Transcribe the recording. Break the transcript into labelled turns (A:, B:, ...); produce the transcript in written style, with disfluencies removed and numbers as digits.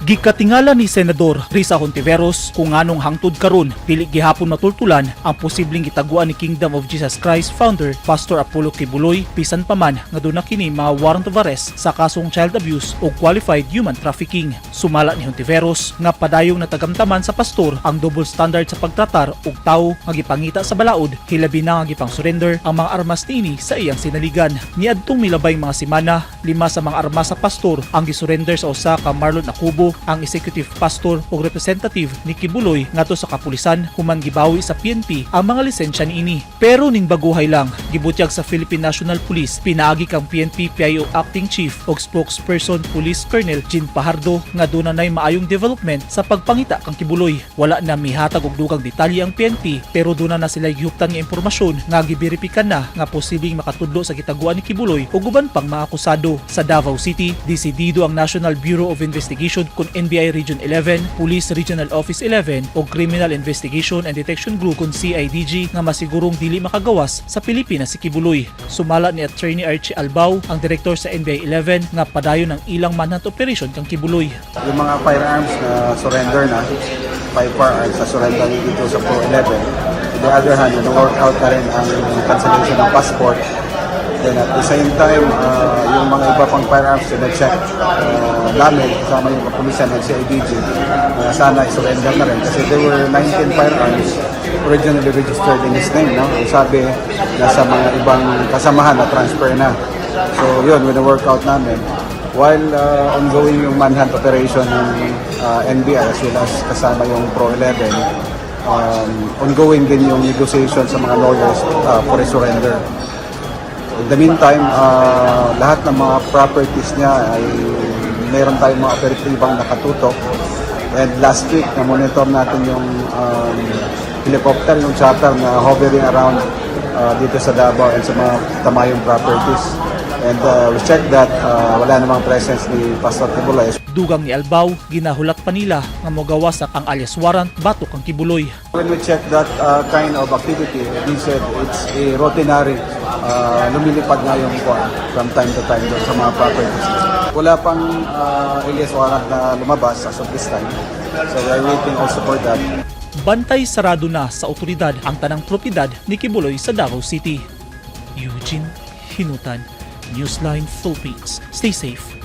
A: Gikatingala ni Senador Risa Hontiveros kung nganong hangtod karon dili gihapon matultulan ang posibleng gitaguan ni Kingdom of Jesus Christ founder Pastor Apollo Quiboloy, bisan pa man nga duna kini mga warrant of arrest sa kasong child abuse o qualified human trafficking. Sumala ni Hontiveros nga padayong natagamtaman sa pastor ang double standard sa pagtratar og tawo nga gipangita sa balaod, hilabi na nga gipang surrender ang mga armas niini sa iyang sinaligan. Niadtong milabay mga semana, lima sa mga armas sa pastor ang gisurrender sa usa ka Marlon Akubo, ang executive pastor o representative ni Quiboloy, ngadto sa kapulisan human gibawi sa PNP ang mga lisensya niini. Pero ning baguhay lang, gibutyag sa Philippine National Police pinaagi kang PNP PIO Acting Chief og spokesperson Police Colonel Jean Fajardo nga duna nay maayong development sa pagpangita kang Quiboloy. Wala na mihatag og dugang detalye ang PNP, pero duna na sila gihuptan nga impormasyon nga giberipikan na nga posibleng makatudlo sa gitaguan ni Quiboloy ug uban pang mga akusado. Sa Davao City, desidido ang National Bureau of Investigation kon NBI Region 11, Police Regional Office 11 o Criminal Investigation and Detection Group kon CIDG nga masigurong dili makagawas sa Pilipinas si Quiboloy. Sumala ni Attorney Archie Albao, ang direktor sa NBI 11, nga padayon ang ilang manhunt operation kang Quiboloy.
B: Yung mga firearms na surrender na, five firearms na surrender dito sa Pro 11. On the other hand, na-work out na rin ang cancellation ng passport. Then at the same time, yung mga iba pang firearms na check namin kasama yung kapulisan ng CIDG na sana i-surrender na rin kasi there were 19 firearms originally registered in his name. No? Ang sabi, nasa mga ibang kasamahan na transfer na. So yun, with the workout namin, while ongoing yung manhunt operation ng NBI as well as kasama yung Pro 11, ongoing din yung negotiation sa mga lawyers for a surrender. In the meantime, lahat ng mga properties niya ay meron tayong mga operatibang nakatutok. And last week, na-monitor natin yung helicopter, yung chopper na hovering around dito sa Davao and sa mga Tamayong properties. And we checked that wala namang presence ni Pastor Quiboloy.
A: Dugang ni Albao, ginahulat pa nila nga mogawas ang alias warrant batok kang Quiboloy.
B: When we check that kind of activity, we said it's a routinary, lumilipad nga yung kuwan from time to time doon sa mga properties. Wala pang alias warrant na lumabas as of this time. So we are waiting also for that.
A: Bantay sarado na sa otoridad ang tanang propiedad ni Quiboloy sa Davao City. Eugene Hinutan, Newsline Philippines. Stay safe.